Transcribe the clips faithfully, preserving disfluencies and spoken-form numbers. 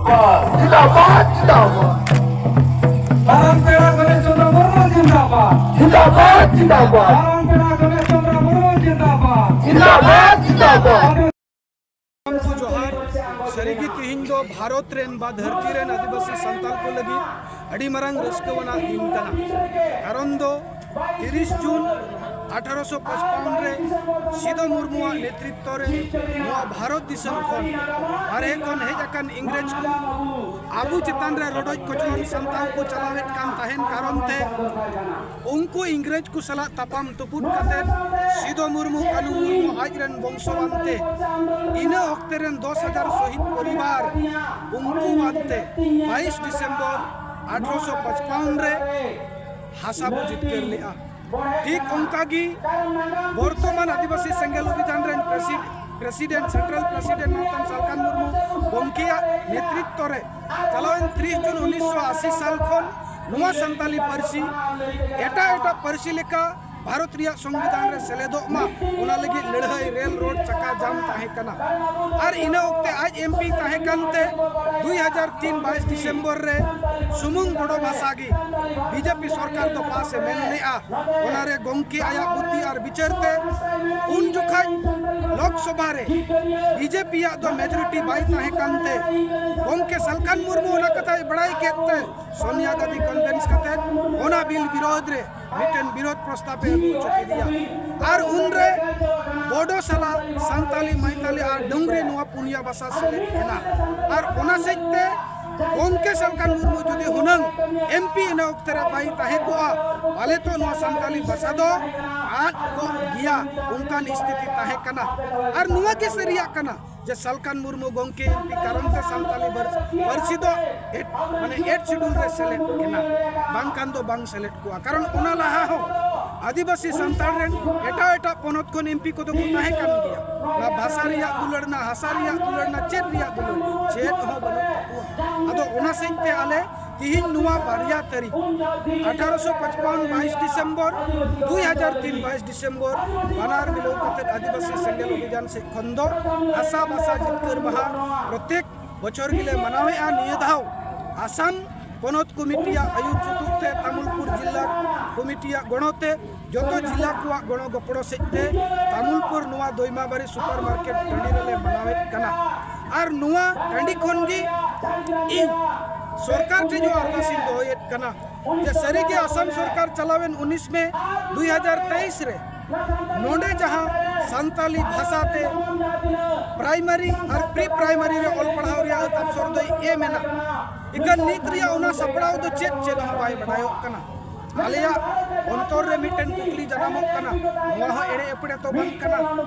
ᱡᱤᱱᱫᱟᱵᱟᱫ, ᱡᱤᱱᱫᱟᱵᱟᱫ᱾ ᱢᱟᱨᱟᱝ ᱯᱮᱲᱟ ᱜᱚᱱᱮᱥ ᱪᱚᱸᱫᱽᱨᱚ ᱢᱩᱨᱢᱩ ᱡᱤᱱᱫᱟᱵᱟᱫ᱾ ᱡᱤᱱᱫᱟᱵᱟᱫ, ᱡᱤᱱᱫᱟᱵᱟᱫ᱾ ᱢᱟᱨᱟᱝ ᱯᱮᱲᱟ ᱜᱚᱱᱮᱥ ᱪᱚᱸᱫᱽᱨᱚ ᱢᱩᱨᱢᱩ ᱡᱤᱱᱫᱟᱵᱟᱫ᱾ ᱡᱤᱱᱫᱟᱵᱟᱫ, ᱡᱤᱱᱫᱟᱵᱟᱫ᱾ ᱡᱚᱦᱟᱨ᱾ ᱥᱟᱹᱨᱤᱜᱮ ᱛᱮᱦᱮᱧ ᱫᱚ ᱵᱷᱟᱨᱚᱛ ᱨᱮᱱ ᱵᱟ ᱫᱷᱟᱹᱨᱛᱤ ᱨᱮᱱ ᱟᱹᱫᱤᱵᱟᱹᱥᱤ ᱥᱟᱱᱛᱟᱲ ᱠᱚ ᱞᱟᱹᱜᱤᱫ ᱟᱹᱰᱤ ᱢᱟᱨᱟᱝ ᱨᱟᱹᱥᱠᱟᱹᱣᱟᱱᱟᱜ ᱫᱤᱱ ᱠᱟᱱᱟ᱾ ᱠᱟᱨᱚᱱ ᱫᱚ ᱛᱤᱨᱤᱥ ᱡᱩᱱ ᱟᱴᱷᱟᱨᱚᱥᱚ ᱯᱟᱸᱪᱯᱟᱣᱟᱱ ᱨᱮ ᱥᱤᱫᱚ ᱢᱩᱨᱢᱩᱣᱟᱜ ᱱᱮᱛᱨᱤᱛᱵ ᱚᱠᱛᱚ ᱨᱮ ᱱᱚᱣᱟ ᱵᱷᱟᱨᱚᱛ ᱫᱤᱥᱚᱢ ᱠᱷᱚᱱ ᱵᱟᱨᱦᱮ ᱠᱷᱚᱱ ᱦᱮᱡ ᱟᱠᱟᱱ ᱤᱝᱨᱮᱡᱽ ᱠᱚ ᱟᱵᱚ ᱪᱮᱛᱟᱱ ᱨᱮ ᱨᱚᱰᱚᱡ ᱠᱚᱪᱞᱚᱱ ᱥᱟᱢᱴᱟᱣ ᱠᱚ ᱪᱟᱞᱟᱣᱮᱫ ᱠᱟᱱ ᱛᱟᱦᱮᱱ ᱠᱟᱨᱚᱱ ᱛᱮ ᱩᱱᱠᱩ ᱤᱝᱨᱮᱡᱽ ᱠᱚ ᱥᱟᱞᱟᱜ ᱛᱟᱯᱟᱢ ᱛᱩᱯᱩᱫ ᱠᱟᱛᱮ ᱥᱤᱫᱚ ᱢᱩᱨᱢᱩ, ᱠᱟᱹᱱᱩ ᱢᱩᱨᱢᱩ ᱟᱡ ᱨᱮᱱ ᱵᱚᱝᱥᱚᱣᱟᱱ ᱛᱮ ᱤᱱᱟᱹ ᱚᱠᱛᱮ ᱨᱮᱱ ᱫᱚᱥ ᱦᱟᱡᱟᱨ ᱥᱚᱦᱤᱫ ᱯᱚᱨᱤᱵᱟᱨ ᱩᱱᱠᱩ ᱟᱱᱛᱮ ᱵᱟᱭᱤᱥ ᱰᱤᱥᱮᱢᱵᱚᱨ ᱟᱴᱷᱨᱚᱥᱚ ᱯᱟᱸᱪᱯᱟᱣᱟᱱ ᱨᱮ ᱦᱟᱥᱟ ᱵᱚ ᱡᱤᱛᱠᱟᱹᱨ ᱞᱮᱫᱼᱟ᱾ ᱴᱷᱤᱠ ᱚᱱᱠᱟ ᱜᱮ ᱵᱚᱨᱛᱚᱢᱟᱱ ᱟᱹᱫᱤᱵᱟᱹᱥᱤ ᱥᱮᱸᱜᱮᱞ ᱚᱵᱷᱤᱡᱟᱱ ᱨᱮᱱ ᱯᱨᱮᱥᱤᱰ-, ᱯᱨᱮᱥᱤᱰᱮᱱᱴ, ᱥᱮᱱᱴᱨᱟᱞ ᱯᱨᱮᱥᱤᱰᱮᱱᱴ ᱢᱟᱱᱚᱛᱟᱱ ᱥᱟᱞᱠᱷᱟᱱ ᱢᱩᱨᱢᱩ ᱜᱚᱢᱠᱮᱭᱟᱜ ᱱᱮᱛᱨᱤᱛᱵ ᱨᱮ ᱪᱟᱞᱟᱣᱮᱱ ᱛᱤᱨᱤᱥ ᱡᱩᱱ ᱩᱱᱤᱥᱥᱚ ᱟᱥᱤ ᱥᱟᱞ ᱠᱷᱚᱱ ᱱᱚᱣᱟ ᱥᱟᱱᱛᱟᱞᱤ ᱯᱟᱹᱨᱥᱤ ᱮᱴᱟᱜ ᱮᱴᱟᱜ ᱯᱟᱹᱨᱥᱤ ᱞᱮᱠᱟ ᱵᱷᱟᱨᱚᱛ ᱨᱮᱭᱟᱜ ᱥᱚᱝᱵᱤᱫᱷᱟᱱ ᱨᱮ ᱥᱮᱞᱮᱫᱚᱜ ᱢᱟ, ᱚᱱᱟ ᱞᱟᱹᱜᱤᱫ ᱞᱟᱹᱲᱦᱟᱹᱭ ᱨᱮᱞ ᱨᱳᱰ ᱪᱟᱠᱟ ᱡᱟᱢ ᱛᱟᱦᱮᱸ ᱠᱟᱱᱟ᱾ ᱟᱨ ᱤᱱᱟᱹ ᱚᱠᱛᱮ ᱟᱡ ᱮᱢᱯᱤ ᱛᱟᱦᱮᱸ ᱠᱟᱱᱛᱮ ᱫᱩᱭ ᱦᱟᱡᱟᱨ ᱛᱤᱱ ᱵᱟᱭᱤᱥ ᱰᱤᱥᱮᱢᱵᱚᱨ ᱨᱮ ᱥᱩᱢᱩᱝ ᱵᱚᱰᱚ ᱵᱷᱟᱥᱟ ᱜᱮ ᱵᱤᱡᱮᱯᱤ ᱥᱚᱨᱠᱟᱨ ᱫᱚ ᱯᱟᱥ ᱮ ᱢᱮᱱ ᱞᱮᱫᱼᱟ᱾ ᱚᱱᱟᱨᱮ ᱜᱚᱢᱠᱮ ᱟᱭᱟᱜ ᱵᱩᱫᱽᱫᱷᱤ ᱟᱨ ᱵᱤᱪᱟᱹᱨ ᱛᱮ ᱩᱱ ᱡᱚᱠᱷᱟᱡ ᱞᱳᱠᱥᱚᱵᱷᱟ ᱨᱮ ᱵᱤᱡᱮᱯᱤᱭᱟᱜ ᱫᱚ ᱢᱮᱡᱚᱨᱤᱴᱤ ᱵᱟᱭ ᱛᱟᱦᱮᱸ ᱠᱟᱱᱛᱮ ᱜᱚᱢᱠᱮ ᱥᱟᱞᱠᱷᱟᱱ ᱢᱩᱨᱢᱩ ᱚᱱᱟ ᱠᱟᱛᱷᱟᱭ ᱵᱟᱲᱟᱭ ᱠᱮᱫ ᱛᱮ ᱥᱳᱱᱤᱭᱟ ᱜᱟᱱᱫᱷᱤ ᱠᱚᱱᱵᱷᱮᱱᱥ ᱠᱟᱛᱮ ᱚᱱᱟ ᱵᱤᱞ ᱵᱤᱨᱳᱫᱷ ᱨᱮ ᱢᱤᱫᱴᱮᱱ ᱵᱤᱨᱳᱫᱷ ᱯᱨᱚᱥᱛᱟᱵ ᱮ ᱟᱹᱜᱩ ᱦᱚᱪᱚ ᱠᱮᱫᱮᱭᱟ᱾ ᱟᱨ ᱩᱱᱨᱮ ᱵᱚᱰᱚ ᱥᱟᱞᱟ, ᱥᱟᱱᱛᱟᱞᱤ, ᱢᱟᱭᱛᱟᱞᱤ ᱟᱨ ᱰᱩᱝᱨᱤ ᱱᱚᱣᱟ ᱯᱩᱱᱭᱟ ᱵᱷᱟᱥᱟ ᱥᱮᱞᱮᱫ ᱮᱱᱟ᱾ ᱟᱨ ᱚᱱᱟ ᱥᱮᱫ ᱛᱮ ᱜᱚᱢᱠᱮ ᱥᱟᱞᱠᱷᱟᱱ ᱢᱩᱨᱢᱩ ᱡᱩᱫᱤ ᱦᱩᱱᱟᱹᱝ ᱮᱢᱯᱤ ᱤᱱᱟᱹ ᱚᱠᱛᱮ ᱨᱮ ᱵᱟᱭ ᱛᱟᱦᱮᱸ ᱠᱚᱜᱼᱟ, ᱯᱟᱞᱮ ᱛᱚ ᱱᱚᱣᱟ ᱥᱟᱱᱛᱟᱞᱤ ᱵᱷᱟᱥᱟ ᱫᱚ ᱟᱫ ᱠᱚᱜ ᱜᱮᱭᱟ, ᱚᱱᱠᱟᱱ ᱥᱛᱷᱤᱛᱤ ᱛᱟᱦᱮᱸ ᱠᱟᱱᱟ᱾ ᱟᱨ ᱱᱚᱣᱟ ᱜᱮ ᱥᱟᱹᱨᱤᱭᱟᱜ ᱠᱟᱱᱟ ᱡᱮ ᱥᱟᱞᱠᱷᱟᱱ ᱢᱩᱨᱢᱩ ᱜᱚᱢᱠᱮ ᱮᱢᱯᱤ ᱠᱟᱨᱚᱱ ᱛᱮ ᱥᱟᱱᱛᱟᱞᱤ ᱵᱟᱨ-, ᱯᱟᱹᱨᱥᱤ ᱫᱚ ᱮᱴ-, ᱢᱟᱱᱮ ᱮᱴ ᱥᱤᱰᱩᱞ ᱨᱮ ᱥᱮᱞᱮᱫ ᱮᱱᱟ, ᱵᱟᱝᱠᱷᱟᱱ ᱫᱚ ᱵᱟᱝ ᱥᱮᱞᱮᱫ ᱠᱚᱜᱼᱟ᱾ ᱠᱟᱨᱚᱱ ᱚᱱᱟ ᱞᱟᱦᱟ ᱦᱚᱸ ᱟᱹᱫᱤᱵᱟᱹᱥᱤ ᱥᱟᱱᱛᱟᱲ ᱨᱮᱱ ᱮᱴᱟᱜ ᱮᱴᱟᱜ ᱯᱚᱱᱚᱛ ᱠᱷᱚᱱ ᱮᱢᱯᱤ ᱠᱚᱫᱚ ᱠᱚ ᱛᱟᱦᱮᱸ ᱠᱟᱱ ᱜᱮᱭᱟ᱾ ᱚᱱᱟ ᱵᱷᱟᱥᱟ ᱨᱮᱭᱟᱜ ᱫᱩᱞᱟᱹᱲ ᱱᱟ, ᱦᱟᱥᱟ ᱨᱮᱭᱟᱜ ᱫᱩᱞᱟᱹᱲ ᱱᱟ, ᱪᱮᱫ ᱨᱮᱭᱟᱜ ᱫᱩᱞᱟᱹᱲ, ᱪᱮᱫ ᱦᱚᱸ ᱵᱟᱹᱱᱩᱜ ᱛᱟᱠᱚᱣᱟ᱾ ᱟᱫᱚ ᱚᱱᱟ ᱥᱮᱫ ᱛᱮ ᱟᱞᱮ ᱛᱤᱦᱤᱧ ᱱᱚᱣᱟ ᱵᱟᱨᱭᱟ ᱛᱟᱹᱨᱤᱠᱷ, ᱟᱴᱷᱟᱨᱚᱥᱚ ᱯᱟᱸᱪᱯᱟᱣᱟᱱ ᱵᱟᱭᱤᱥ ᱰᱤᱥᱮᱢᱵᱚᱨ, ᱫᱩᱭ ᱦᱟᱡᱟᱨ ᱛᱤᱱ ᱵᱟᱭᱤᱥ ᱰᱤᱥᱮᱢᱵᱚᱨ, ᱵᱟᱱᱟᱨ ᱢᱤᱞᱟᱹᱣ ᱠᱟᱛᱮ ᱟᱹᱫᱤᱵᱟᱹᱥᱤ ᱥᱮᱸᱜᱮᱞ ᱚᱵᱷᱤᱡᱟᱱ ᱥᱮᱫ ᱠᱷᱚᱱ ᱫᱚ ᱦᱟᱥᱟ ᱵᱷᱟᱥᱟ ᱡᱤᱛᱠᱟᱹᱨ ᱢᱟᱦᱟ ᱯᱨᱚᱛᱮᱠ ᱵᱚᱪᱷᱚᱨ ᱜᱮᱞᱮ ᱢᱟᱱᱟᱣᱮᱫᱼᱟ᱾ ᱱᱤᱭᱟᱹ ᱫᱷᱟᱣ ᱟᱥᱟᱢ ᱯᱚᱱᱚᱛ ᱠᱚᱢᱤᱴᱤᱭᱟᱜ ᱟᱹᱭᱩᱨ ᱥᱩᱛᱩᱜ ᱛᱮ, ᱛᱟᱢᱩᱞᱯᱩᱨ ᱡᱤᱞᱟ ᱠᱚᱢᱤᱴᱤᱭᱟᱜ ᱜᱚᱲᱚ ᱛᱮ, ᱡᱚᱛᱚ ᱡᱤᱞᱟ ᱠᱚᱣᱟᱜ ᱜᱚᱲᱚ ᱜᱚᱯᱚᱲᱚ ᱥᱮᱫ ᱛᱮ ᱛᱟᱢᱩᱞᱯᱩᱨ ᱱᱚᱣᱟ ᱫᱚᱭᱢᱟᱵᱟᱨᱤ ᱥᱩᱯᱟᱨ ᱢᱟᱨᱠᱮᱴ ᱴᱟᱺᱰᱤ ᱨᱮᱞᱮ ᱢᱟᱱᱟᱣᱮᱫ ᱠᱟᱱᱟ᱾ ᱟᱨ ᱱᱚᱣᱟ ᱴᱟᱺᱰᱤ ᱠᱷᱚᱱ ᱜᱮ ᱤᱧ ᱥᱚᱨᱠᱟᱨ ᱴᱷᱮᱱ ᱦᱚᱸ ᱟᱨᱫᱟᱥ ᱤᱧ ᱫᱚᱦᱚᱭᱮᱫ ᱠᱟᱱᱟ ᱡᱮ ᱥᱟᱹᱨᱤᱜᱮ ᱟᱥᱟᱢ ᱥᱚᱨᱠᱟᱨ ᱪᱟᱞᱟᱣᱮᱱ ᱩᱱᱤᱥ ᱢᱮ ᱫᱩᱭ ᱦᱟᱡᱟᱨ ᱛᱮᱭᱤᱥ ᱨᱮ ᱱᱚᱰᱮ ᱡᱟᱦᱟᱸ ᱥᱟᱱᱛᱟᱞᱤ ᱵᱷᱟᱥᱟ ᱛᱮ ᱯᱨᱟᱭᱢᱟᱨᱤ ᱟᱨ ᱯᱨᱤ ᱯᱨᱟᱭᱢᱟᱨᱤ ᱨᱮ ᱚᱞ ᱯᱟᱲᱦᱟᱣ ᱨᱮᱭᱟᱜ ᱟᱹᱛ ᱟᱯᱥᱚᱨ ᱫᱚᱭ ᱮᱢ ᱮᱱᱟ, ᱤᱠᱷᱟᱹᱱ ᱱᱤᱛ ᱨᱮᱭᱟᱜ ᱚᱱᱟ ᱥᱟᱯᱲᱟᱣ ᱫᱚ ᱪᱮᱫ, ᱪᱮᱫ ᱦᱚᱸ ᱵᱟᱭ ᱵᱟᱰᱟᱭᱚᱜ ᱠᱟᱱᱟ᱾ ᱟᱞᱮᱭᱟᱜ ᱚᱱᱛᱚᱨ ᱨᱮ ᱢᱤᱫᱴᱮᱱ ᱠᱩᱠᱞᱤ ᱡᱟᱱᱟᱢᱚᱜ ᱠᱟᱱᱟ, ᱱᱚᱣᱟ ᱦᱚᱸ ᱮᱲᱮ ᱮᱯᱲᱮ ᱛᱚ ᱵᱟᱝ ᱠᱟᱱᱟ?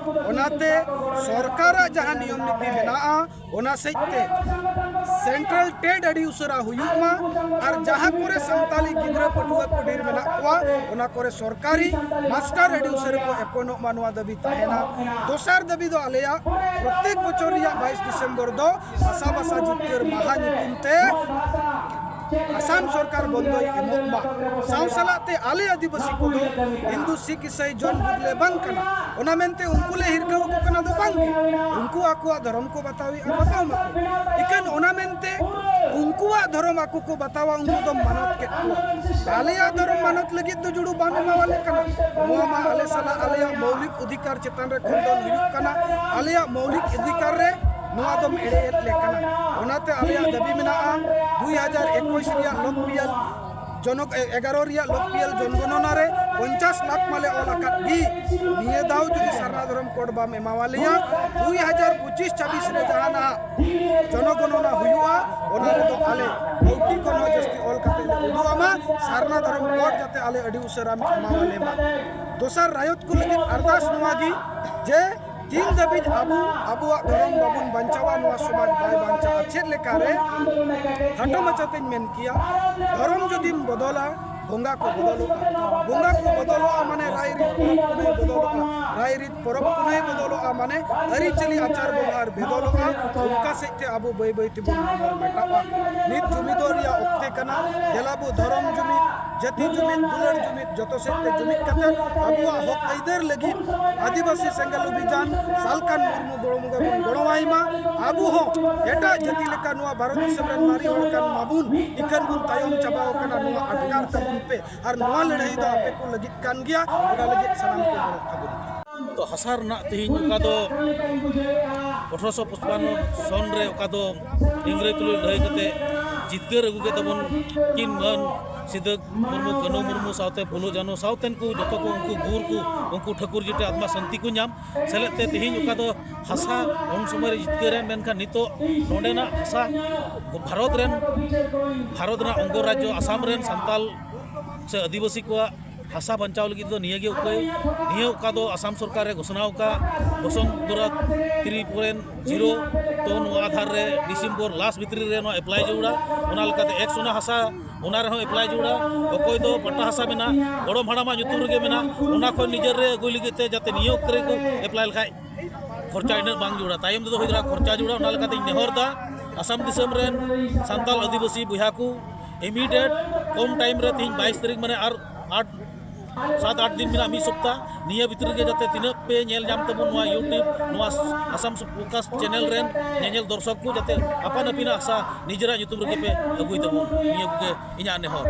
ᱚᱱᱟᱛᱮ ᱥᱚᱨᱠᱟᱨᱟᱜ ᱡᱟᱦᱟᱸ ᱱᱤᱭᱚᱢ ᱱᱤᱛᱤ ᱢᱮᱱᱟᱜᱼᱟ, ᱚᱱᱟ ᱥᱮᱫ ᱛᱮ ᱥᱮᱱᱴᱨᱟᱞ ᱴᱮᱴ ᱟᱹᱰᱤ ᱩᱥᱟᱹᱨᱟ ᱦᱩᱭᱩᱜ ᱢᱟ᱾ ᱟᱨ ᱡᱟᱦᱟᱸ ᱠᱚᱨᱮ ᱥᱟᱱᱛᱟᱞᱤ ᱜᱤᱫᱽᱨᱟᱹ ᱯᱟᱹᱴᱷᱩᱣᱟᱹ ᱠᱚ ᱰᱷᱮᱨ ᱢᱮᱱᱟᱜ ᱠᱚᱣᱟ, ᱚᱱᱟ ᱠᱚᱨᱮ ᱥᱚᱨᱠᱟᱨᱤ ᱢᱟᱥᱴᱟᱨ ᱟᱹᱰᱤ ᱩᱥᱟᱹᱨᱟ ᱠᱚ ᱮᱯᱚᱭᱱᱚᱜ ᱢᱟ, ᱱᱚᱣᱟ ᱫᱟᱹᱵᱤ ᱛᱟᱦᱮᱱᱟ᱾ ᱫᱚᱥᱟᱨ ᱫᱟᱹᱵᱤ ᱫᱚ ᱟᱞᱮᱭᱟᱜ ᱯᱨᱚᱛᱮᱠ ᱵᱚᱪᱷᱚᱨ ᱨᱮᱭᱟᱜ ᱵᱟᱭᱤᱥ ᱰᱤᱥᱮᱢᱵᱚᱨ ᱫᱚ ᱵᱷᱟᱥᱟᱵᱷᱟᱥᱟ ᱡᱤᱛᱠᱟᱹᱨ ᱢᱟᱦᱟ ᱧᱩᱛᱩᱢ ᱛᱮ ᱟᱥᱟᱢ ᱥᱚᱨᱠᱟᱨ ᱵᱚᱱᱫᱚᱭ ᱮᱢᱚᱜ ᱢᱟ᱾ ᱥᱟᱶ ᱥᱟᱞᱟᱜ ᱛᱮ ᱟᱞᱮ ᱟᱹᱫᱤᱵᱟᱹᱥᱤ ᱠᱚᱫᱚ ᱦᱤᱱᱫᱩ, ᱥᱤᱠᱷ, ᱤᱥᱟᱹᱭ ᱡᱚᱱ ᱜᱩᱴ ᱞᱮ ᱵᱟᱝ ᱠᱟᱱᱟ᱾ ᱚᱱᱟ ᱢᱮᱱᱛᱮ ᱩᱱᱠᱩ ᱞᱮ ᱦᱤᱨᱠᱟᱹ ᱟᱠᱚ ᱠᱟᱱᱟ ᱫᱚ ᱵᱟᱝ ᱜᱮ, ᱩᱱᱠᱩ ᱟᱠᱚᱣᱟᱜ ᱫᱷᱚᱨᱚᱢ ᱠᱚ ᱵᱟᱛᱟᱣᱮᱫᱼᱟ, ᱵᱟᱛᱟᱣ ᱢᱟᱠᱚ᱾ ᱤᱠᱷᱟᱹᱱ ᱚᱱᱟ ᱢᱮᱱᱛᱮ ᱩᱱᱠᱩᱣᱟᱜ ᱫᱷᱚᱨᱚᱢ ᱟᱠᱚ ᱠᱚ ᱵᱟᱛᱟᱣᱟ, ᱩᱱᱠᱩ ᱫᱚ ᱢᱟᱱᱚᱛ ᱠᱮᱫ ᱠᱚᱣᱟ᱾ ᱟᱞᱮᱭᱟᱜ ᱫᱷᱚᱨᱚᱢ ᱢᱟᱱᱚᱛ ᱞᱟᱹᱜᱤᱫ ᱫᱚ ᱡᱩᱲᱩ ᱵᱟᱢ ᱮᱢᱟᱣᱟᱞᱮ ᱠᱟᱱᱟ᱾ ᱱᱚᱣᱟ ᱢᱟ ᱟᱞᱮ ᱥᱟᱞᱟᱜ ᱟᱞᱮᱭᱟᱜ ᱢᱚᱣᱞᱤᱠ ᱚᱫᱷᱤᱠᱟᱨ ᱪᱮᱛᱟᱱ ᱨᱮ ᱠᱷᱚᱱᱰᱚᱱ ᱦᱩᱭᱩᱜ ᱠᱟᱱᱟ᱾ ᱟᱞᱮᱭᱟᱜ ᱢᱚᱣᱞᱤᱠ ᱚᱫᱷᱤᱠᱟᱨ ᱨᱮ ᱱᱚᱣᱟ ᱫᱚᱢ ᱮᱲᱮᱭᱮᱫ ᱞᱮ ᱠᱟᱱᱟ᱾ ᱚᱱᱟᱛᱮ ᱟᱞᱮᱭᱟᱜ ᱫᱟᱹᱵᱤ ᱢᱮᱱᱟᱜᱼᱟ, ᱫᱩᱭ ᱦᱟᱡᱟᱨ ᱮᱠᱩᱥ ᱨᱮᱭᱟᱜ ᱞᱳᱠᱯᱤᱭᱟᱞ ᱡᱚᱱᱚ-, ᱮ-, ᱮᱜᱟᱨᱚ ᱨᱮᱭᱟᱜ ᱞᱳᱠᱯᱤᱭᱟᱞ ᱡᱚᱱᱜᱚᱱᱚᱱᱟ ᱨᱮ ᱯᱚᱧᱪᱟᱥ ᱞᱟᱠᱷ ᱢᱟᱞᱮ ᱚᱞ ᱟᱠᱟᱫ ᱜᱮ᱾ ᱱᱤᱭᱟᱹ ᱫᱷᱟᱣ ᱡᱩᱫᱤ ᱥᱟᱨᱱᱟ ᱫᱷᱚᱨᱚᱢ ᱠᱳᱰ ᱵᱟᱢ ᱮᱢᱟᱣᱟᱞᱮᱭᱟ, ᱫᱩᱭ ᱦᱟᱡᱟᱨ ᱯᱚᱸᱪᱤᱥ ᱪᱷᱟᱵᱵᱤᱥ ᱨᱮ ᱡᱟᱦᱟᱱᱟᱜ ᱡᱚᱱᱚᱜᱚᱱᱚᱱᱟ ᱦᱩᱭᱩᱜᱼᱟ, ᱚᱱᱟ ᱨᱮᱫᱚ ᱟᱞᱮ ᱠᱟᱹᱣᱰᱤ ᱠᱷᱚᱱ ᱦᱚᱸ ᱡᱟᱹᱥᱛᱤ ᱚᱞ ᱠᱟᱛᱮ ᱞᱮ ᱩᱫᱩᱜ ᱟᱢᱟ᱾ ᱥᱟᱨᱱᱟ ᱫᱷᱚᱨᱚᱢ ᱠᱳᱰ ᱡᱟᱛᱮ ᱟᱞᱮ ᱟᱹᱰᱤ ᱩᱥᱟᱹᱨᱟ ᱮᱢᱟᱣᱟᱞᱮ ᱢᱟ᱾ ᱫᱚᱥᱟᱨ ᱨᱟᱭᱚᱛ ᱠᱚ ᱞᱟᱹᱜᱤᱫ ᱟᱨᱫᱟᱥ ᱱᱚᱣᱟ ᱜᱮ ᱡᱮ ᱛᱤᱱ ᱫᱷᱟᱹᱵᱤᱡ ᱟᱵᱚ ᱟᱵᱚᱣᱟᱜ ᱫᱷᱚᱨᱚᱢ ᱵᱟᱵᱚᱱ ᱵᱟᱧᱪᱟᱣᱟ, ᱱᱚᱣᱟ ᱥᱚᱢᱟᱡᱽ ᱵᱟᱭ ᱵᱟᱧᱪᱟᱜᱼᱟ᱾ ᱪᱮᱫ ᱞᱮᱠᱟᱨᱮ? ᱠᱷᱟᱴᱚ ᱢᱟᱪᱷᱟᱛᱮᱧ ᱢᱮᱱ ᱠᱮᱭᱟ, ᱫᱷᱚᱨᱚᱢ ᱡᱩᱫᱤᱢ ᱵᱚᱫᱚᱞᱟ, ᱵᱚᱸᱜᱟ ᱠᱚ ᱵᱚᱫᱚᱞᱚᱜᱼᱟ᱾ ᱵᱚᱸᱜᱟ ᱠᱚ ᱵᱚᱫᱚᱞᱚᱜᱼᱟ ᱢᱟᱱᱮ ᱨᱟᱭ ᱨᱤᱛ ᱯᱚᱨᱚᱵᱽ ᱯᱩᱱᱟᱹᱭ ᱵᱚᱫᱚᱞᱚᱜᱼᱟ᱾ ᱨᱟᱭ ᱨᱤᱛ ᱯᱚᱨᱚᱵᱽ ᱯᱩᱱᱟᱹᱭ ᱵᱚᱫᱚᱞᱚᱜᱼᱟ, ᱢᱟᱱᱮ ᱟᱹᱨᱤᱪᱟᱹᱞᱤ ᱟᱪᱟᱨ ᱵᱮᱵᱚᱦᱟᱨ ᱵᱚᱫᱚᱞᱚᱜᱼᱟ, ᱚᱱᱠᱟ ᱥᱮᱫ ᱛᱮ ᱟᱵᱚ ᱵᱟᱹᱭ ᱵᱟᱹᱭ ᱛᱮᱵᱚᱱ ᱢᱮᱴᱟᱜᱼᱟ᱾ ᱱᱤᱛ ᱡᱩᱢᱤᱫᱚᱜ ᱨᱮᱭᱟᱜ ᱚᱠᱛᱮ ᱠᱟᱱᱟ᱾ ᱫᱮᱞᱟ ᱵᱚ ᱫᱷᱚᱨᱚᱢ ᱡᱩᱢᱤᱫ, ᱡᱟᱹᱛᱤ ᱡᱩᱢᱤᱫ, ᱫᱩᱞᱟᱹᱲ ᱡᱩᱢᱤᱫ, ᱡᱚᱛᱚ ᱥᱮᱫ ᱛᱮ ᱡᱩᱢᱤᱫ ᱠᱟᱛᱮ ᱟᱵᱚᱣᱟᱜ ᱦᱚᱠ ᱟᱹᱭᱫᱟᱹᱨ ᱞᱟᱹᱜᱤᱫ ᱟᱹᱫᱤᱵᱟᱹᱥᱤ ᱥᱮᱸᱜᱮᱞ ᱚᱵᱷᱤᱡᱟᱱ ᱥᱟᱞᱠᱷᱟᱱ ᱢᱩᱨᱢᱩ ᱜᱚᱲᱚᱢ ᱜᱮ ᱵᱚᱱ ᱜᱚᱲᱚᱣᱟᱭ ᱢᱟ᱾ ᱟᱵᱚ ᱦᱚᱸ ᱮᱴᱟᱜ ᱡᱟᱹᱛᱤ ᱞᱮᱠᱟ ᱱᱚᱣᱟ ᱵᱷᱟᱨᱚᱛ ᱫᱤᱥᱚᱢ ᱨᱮᱱ ᱢᱟᱨᱮ ᱦᱚᱲ ᱠᱟᱱ ᱢᱟᱵᱚᱱ, ᱤᱠᱷᱟᱹᱱ ᱵᱚᱱ ᱛᱟᱭᱚᱢ ᱪᱟᱵᱟᱣ ᱠᱟᱱᱟ᱾ ᱱᱚᱣᱟ ᱟᱴᱠᱟᱨ ᱛᱟᱵᱚᱱ ᱯᱮ᱾ ᱟᱨ ᱱᱚᱣᱟ ᱞᱟᱹᱲᱦᱟᱹᱭ ᱫᱚ ᱟᱯᱮ ᱠᱚ ᱞᱟᱹᱜᱤᱫ ᱠᱟᱱ ᱜᱮᱭᱟ, ᱚᱱᱟ ᱞᱟᱹᱜᱤᱫ ᱥᱟᱱᱟᱢ ᱠᱚ ᱜᱚᱲᱚ ᱛᱟᱵᱚᱱ ᱯᱮ᱾ ᱛᱚ ᱦᱟᱥᱟ ᱨᱮᱱᱟᱜ ᱛᱮᱦᱮᱧ ᱚᱠᱟ ᱫᱚ ᱟᱴᱷᱨᱚᱥᱚ ᱯᱚᱪᱯᱟᱱᱱᱚ ᱥᱚᱱ ᱨᱮ ᱚᱠᱟ ᱫᱚ ᱤᱝᱨᱮᱡᱽ ᱛᱩᱞᱩᱡ ᱞᱟᱹᱲᱦᱟᱹᱭ ᱠᱟᱛᱮ ᱡᱤᱛᱠᱟᱹᱨ ᱟᱹᱜᱩ ᱠᱮᱫ ᱛᱟᱵᱚᱱ ᱠᱤᱱ ᱢᱟᱹᱱ ᱥᱤᱫᱟᱹ ᱢᱩᱨᱢᱩ, ᱠᱟᱹᱱᱦᱩ ᱢᱩᱨᱢᱩ ᱥᱟᱶᱛᱮ ᱯᱷᱩᱞᱳ ᱡᱷᱟᱱᱳ ᱥᱟᱶᱛᱮ ᱩᱱᱠᱩ ᱡᱚᱛᱚ ᱠᱚ, ᱩᱱᱠᱩ ᱜᱩᱨ ᱠᱚ, ᱩᱱᱠᱩ ᱴᱷᱟᱹᱠᱩᱨ ᱡᱤᱴᱟ ᱟᱛᱢᱟ ᱥᱟᱱᱛᱤ ᱠᱚ ᱧᱟᱢ ᱥᱮᱞᱮᱫ ᱛᱮ ᱛᱮᱦᱮᱧ ᱚᱠᱟ ᱫᱚ ᱦᱟᱥᱟ ᱩᱱ ᱥᱚᱢᱚᱭ ᱨᱮ ᱡᱤᱛᱠᱟᱹᱨ ᱮᱱ, ᱢᱮᱱᱠᱷᱟᱱ ᱱᱤᱛᱚᱜ ᱱᱚᱰᱮᱱᱟᱜ ᱦᱟᱥᱟ ᱵᱷᱟᱨᱚᱛ ᱨᱮᱱ, ᱵᱷᱟᱨᱚᱛ ᱨᱮᱱᱟᱜ ᱚᱝᱜᱚᱨᱟᱡᱽᱡᱚ ᱟᱥᱟᱢ ᱨᱮᱱ ᱥᱟᱱᱛᱟᱞ ᱥᱮ ᱟᱹᱫᱤᱵᱟᱹᱥᱤ ᱠᱚᱣᱟᱜ ᱦᱟᱥᱟ ᱵᱟᱧᱪᱟᱣ ᱞᱟᱹᱜᱤᱫ ᱫᱚ ᱱᱤᱭᱟᱹ ᱜᱮ ᱩᱯᱟᱹᱭ᱾ ᱱᱤᱭᱟᱹ ᱚᱠᱟ ᱫᱚ ᱟᱥᱟᱢ ᱥᱚᱨᱠᱟᱨ ᱮ ᱜᱷᱳᱥᱚᱱᱟ ᱟᱠᱟᱫ ᱵᱚᱥᱚᱱᱛᱚᱨᱟ ᱛᱷᱨᱤ ᱯᱚᱭᱮᱱᱴ ᱡᱤᱨᱳ, ᱛᱚ ᱱᱚᱣᱟ ᱟᱫᱷᱟᱨ ᱨᱮ ᱰᱤᱥᱮᱢᱵᱚᱨ ᱞᱟᱥᱴ ᱵᱷᱤᱛᱨᱤ ᱨᱮ ᱱᱚᱣᱟ ᱮᱯᱞᱟᱭ ᱡᱟᱹᱨᱩᱲᱟ᱾ ᱚᱱᱟ ᱞᱮᱠᱟᱛᱮ ᱮᱠᱥ ᱚᱱᱟ ᱦᱟᱥᱟ, ᱚᱱᱟ ᱨᱮᱦᱚᱸ ᱮᱯᱞᱟᱭ ᱡᱟᱹᱨᱩᱲᱟ᱾ ᱚᱠᱚᱭ ᱫᱚ ᱯᱟᱴᱟ ᱦᱟᱥᱟ ᱢᱮᱱᱟᱜ, ᱜᱚᱲᱚᱢ ᱦᱟᱲᱟᱢᱟᱜ ᱧᱩᱛᱩᱢ ᱨᱮᱜᱮ ᱢᱮᱱᱟᱜ, ᱚᱱᱟ ᱠᱷᱚᱱ ᱱᱤᱡᱮᱨ ᱨᱮ ᱟᱹᱜᱩᱭ ᱞᱟᱹᱜᱤᱫ ᱛᱮ ᱡᱟᱛᱮ ᱱᱤᱭᱟᱹ ᱚᱠᱛᱮ ᱨᱮᱠᱚ ᱮᱯᱞᱟᱭ ᱞᱮᱠᱷᱟᱡ ᱠᱷᱚᱨᱪᱟ ᱤᱱᱟᱹᱜ ᱵᱟᱝ ᱡᱟᱹᱨᱩᱲᱟ, ᱛᱟᱭᱚᱢ ᱛᱮᱫᱚ ᱦᱩᱭ ᱫᱟᱲᱮᱭᱟᱜᱼᱟ ᱠᱷᱚᱨᱪᱟ ᱡᱟᱹᱨᱩᱲᱟ᱾ ᱚᱱᱟ ᱞᱮᱠᱟᱛᱮᱧ ᱱᱮᱦᱚᱨ ᱫᱟ ᱟᱥᱟᱢ ᱫᱤᱥᱚᱢ ᱨᱮᱱ ᱥᱟᱱᱛᱟᱞ ᱟᱹᱫᱤᱵᱟᱹᱥᱤ ᱵᱚᱭᱦᱟ ᱠᱚ, ᱤᱢᱤᱰᱤᱭᱮᱴ ᱠᱚᱢ ᱴᱟᱭᱤᱢ ᱨᱮ, ᱛᱮᱦᱮᱧ ᱵᱟᱭᱤᱥ ᱛᱟᱹᱨᱤᱠᱷ, ᱢᱟᱱᱮ ᱟᱨ ᱟᱴ, ᱥᱟᱛ ᱟᱴ ᱫᱤᱱ ᱢᱮᱱᱟᱜᱼᱟ, ᱢᱤᱫ ᱥᱚᱯᱛᱟ, ᱱᱤᱭᱟᱹ ᱵᱷᱤᱛᱨᱤ ᱨᱮᱜᱮ ᱡᱟᱛᱮ ᱛᱤᱱᱟᱹᱜ ᱯᱮ ᱧᱮᱞ ᱧᱟᱢ ᱛᱟᱵᱚᱱ ᱱᱚᱣᱟ YouTube, ᱱᱚᱣᱟ ᱟᱥᱟᱢ ᱯᱷᱳᱠᱟᱥ ᱪᱮᱱᱮᱞ ᱨᱮᱱ ᱧᱮᱧᱮᱞ ᱫᱚᱨᱥᱚᱠ ᱠᱚ, ᱡᱟᱛᱮ ᱟᱯᱟᱱ ᱟᱹᱯᱤᱱᱟᱜ ᱦᱟᱥᱟ ᱱᱤᱡᱮᱨᱟᱜ ᱧᱩᱛᱩᱢ ᱨᱮᱜᱮ ᱯᱮ ᱟᱹᱜᱩᱭ ᱛᱟᱵᱚᱱ, ᱱᱤᱭᱟᱹ ᱠᱚᱜᱮ ᱤᱧᱟᱹᱜ ᱱᱮᱦᱚᱨ᱾